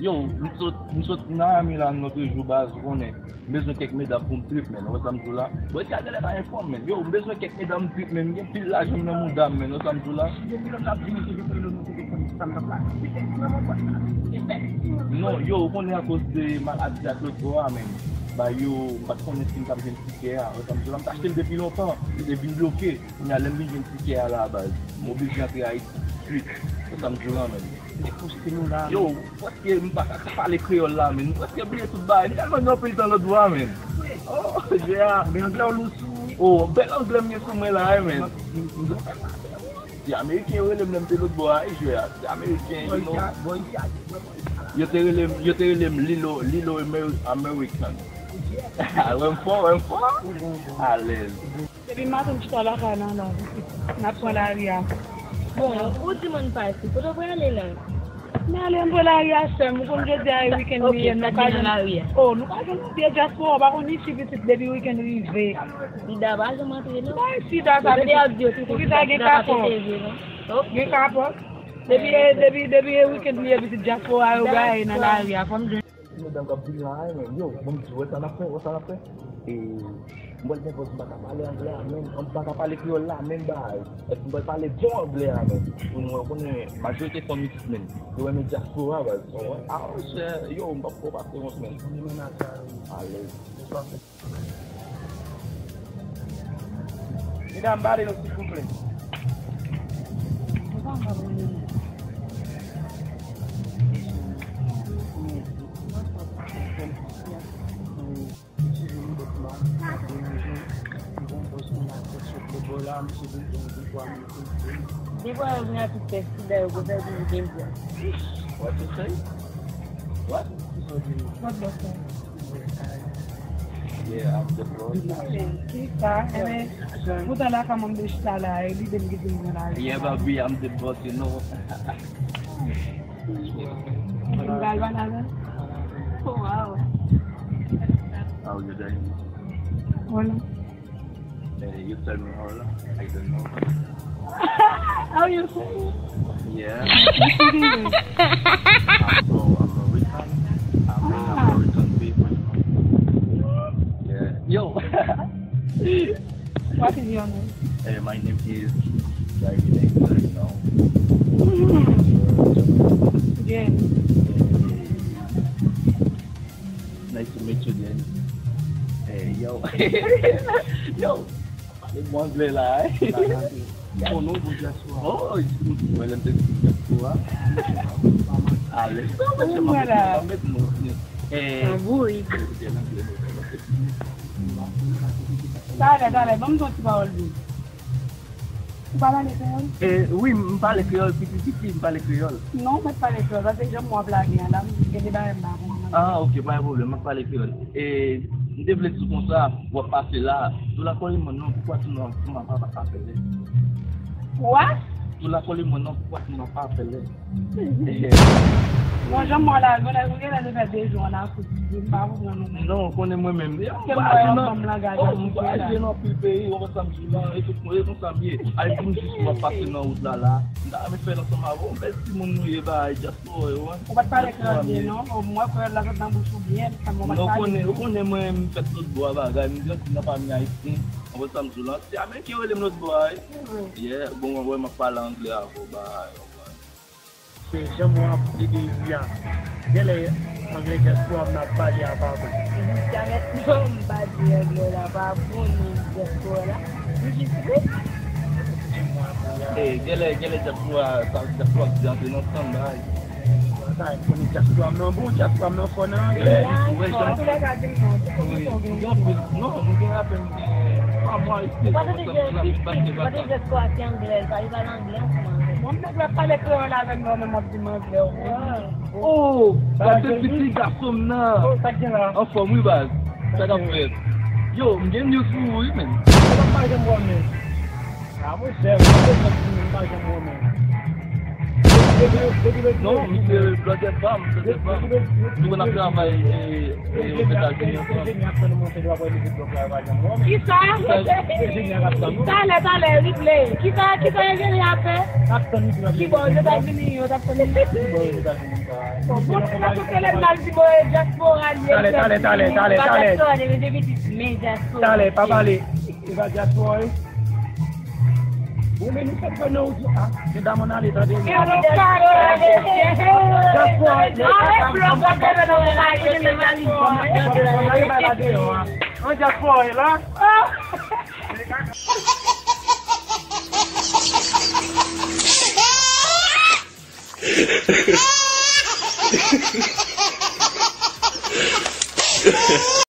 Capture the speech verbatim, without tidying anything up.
Yo, m sot, m sot nan Miami la lòt jou baz, ou konnen. M bezwen kèk medam pou m trip, menn. Ou wè sa m di w la? Bon, eske a genlè pa enfòm, menn. Yo, m bezwen kèk medam trip, menn. M gen pil lajan nan mouda m, menn. Ou wè sa m di w la? Non, yo, ou konnen akoz de maladi ak lòt bò a, menn. Ba yo, m pa t konnen si m t ap jwenn tikè a. Ou wè sa m di w la? M t achte l depi lontan. Li te vin bloke. Kounye a, lè m vin jwenn tikè a la, baz, m oblije antre Ayiti tousuit. Ou wè sa m di w la, menn. Yo, prèske m pa ka pale kreyòl la, menn. M prèske bliye tout bagay. M tèlman gen anpil tan lòt bò a, menn. Oh, jwe a. Men anglè w lous wi. Oh, bèl anglè m gen sou mwen la, wi, menn. Se ameriken yo rele m lè m te lòt bò a, wi, jwe a. Se ameriken, you know. Yo te rele m, yo te rele m Lilo, Lilo Amer-, American. Wè m fò, wè m fò. Alèz. Depi maten m chita lakay nan la, n ap pran lari a. Bon, ou di moun pati, kote w prale la? M ale m pran lari a, sè m, ou konn jodi a e wikenn li ye, nou ka jwenn lari a. Oh, nou ka jwenn pye dyaspora, ou pa konn isit pitit depi wikenn rive. Sida pa janm antre non. Bay sida sa pitit. Poukisa gen kapòt? Gen kapòt? Depi, depi, depi e wikenn li ye pitit dyaspora yo gaye nan lari a, fò m jwenn. Ti medam k ap vin la, men yo, bon, m di, wè sa n ap fè, wè sa n ap fè. E, m pral gen pòz, m pa ka pale anglè a, men, m pa ka pale kreyòl la, men, bay. Èske m pral pale bon anglè a, men? Pou nou wè, konnen majorite fanm isit, men, yo renmen dyaspora, baz. A, monchè, yo, m p ap fè w pase wont, men. Alèz. Medam, pale nou, silvouplè. Depi w vin a tout fè sida yo konsa epi ou gen vwa. What you say? What? What the fuck? Yeah, I'm the boss. Ki sa? Enben, poutan la kòman m te chita la, e lide m kite m nan la. Yeah, baby, I'm the boss, you know. M pral pale avè l. Oh, wow. How you doing? Hola. Eh, you tell me hola. I don't know. How you say it? Yeah. You speak English? I'm from American. I'm an American people, you know. Yeah. Yo. What is your name? Eh, my name is Gary Nexon, you know. Mm. Yeah. Nice to meet you again. Hey, yo. Yo. Pale bon anglè la, eh. Konnen w bon dyaspora. Oh, mwen lè m te di dyaspora. Alèz. Mwen la. Eh. An bourik. Talè, talè, ban m di yon ti pawòl dous. Ou pa pale kreyòl? Eh, wi, m pale kreyòl, piti piti, m pale kreyòl. Non, mwen pale kreyòl, paske jan mwen ap lage a la, m gen de bagay m pa konprann. Ah, ok, pa gen pwoblèm, m ap pale kreyòl. E, m te vle di w konsa, w ap pase la, tou la kòli mwen non, poukwa tou nan, tou nan pa, pa, pa fè lè? What? Tou la kòli mwen non, poukwa tou nan pa fè lè? Bon, jan mwen la, mwen la, mwen genlè te fè de jou an Afrik, m pa konprann nou menm. Non, ou konnen mwen menm. Ke mwen yon fanm langaj Afrik la. M vwayaje nan anpil peyi, ou konn sa m di w la, e tout mwen, e konsa m ye. Ayiti, m jis w ap pase nan wout la, la. M ta renmen fè l ansanm avè w, bèl timoun nou ye, bay, dyaspora yo, wi. Ou pa t pale kreyòl byen, non? Mwen, kreyòl la sot nan bouch ou byen, sa mwen pa t pale. Non, ou konnen, ou konnen mwen, m fèt lòt bò a bagay, m grandi nan fanmi ayisyen, ou konn sa m di w la. Se ameriken yo rele m lòt bò a, wi. Yeah, bon, mwen, m ap pale anglè avè w, bay. Se jan mwen ap plede ri a. Genlè anglè dyaspora m nan ap pale a pa bon. Jiskaprezan m pa di anglè la pa bon, ni dyaspora la. M jis ri. Eh, genlè, genlè dyaspora, sa dyaspora di antre nan tan bay. Sa, konnen dyaspora m nan bon, dyaspora m nan fò nan anglè. Wi, wi, jan. An tou lè ka di m non, se kòman sa w gen. Non, non, m gen rapè m gen twa mwa isi. Ou pa tande dyaspora se anglè, li pale anglè ansanm avè m. Bon, nèg la pale kreyòl avè m, men w menm w ap di m anglè, w konnen. Oh, sa se piti gason m nan. Oh, sa k gen la? Anfòm, wi, baz. Sa k ap fèt? Yo, m gen news pou ou, wi, menn. Sa m pa janm wè w, menn. Ah, monchè, m pa bezwen di, m pa janm wè w, menn. Non, misye blòdè pa m, blòdè pa m. Nou konn ap travay e, e Etazini ansanm. Kisa? Talè, talè, replay. Kisa, kisa enjenyè ap fè? Ki bò Ozetazini yo t ap fè li? Bon, bon, la pou sele mal di mwen dyaspora li. Talè, talè, talè, talè, talè. Talè, pa pale. E pa dyaspora, wi. Ou menm, ou fèk fè nan ou di, a, medam, ann ale, tande. Dyaspora, Avèk blòk, w ap fè nan ou la, e se mali. Ann dyaspora, e la.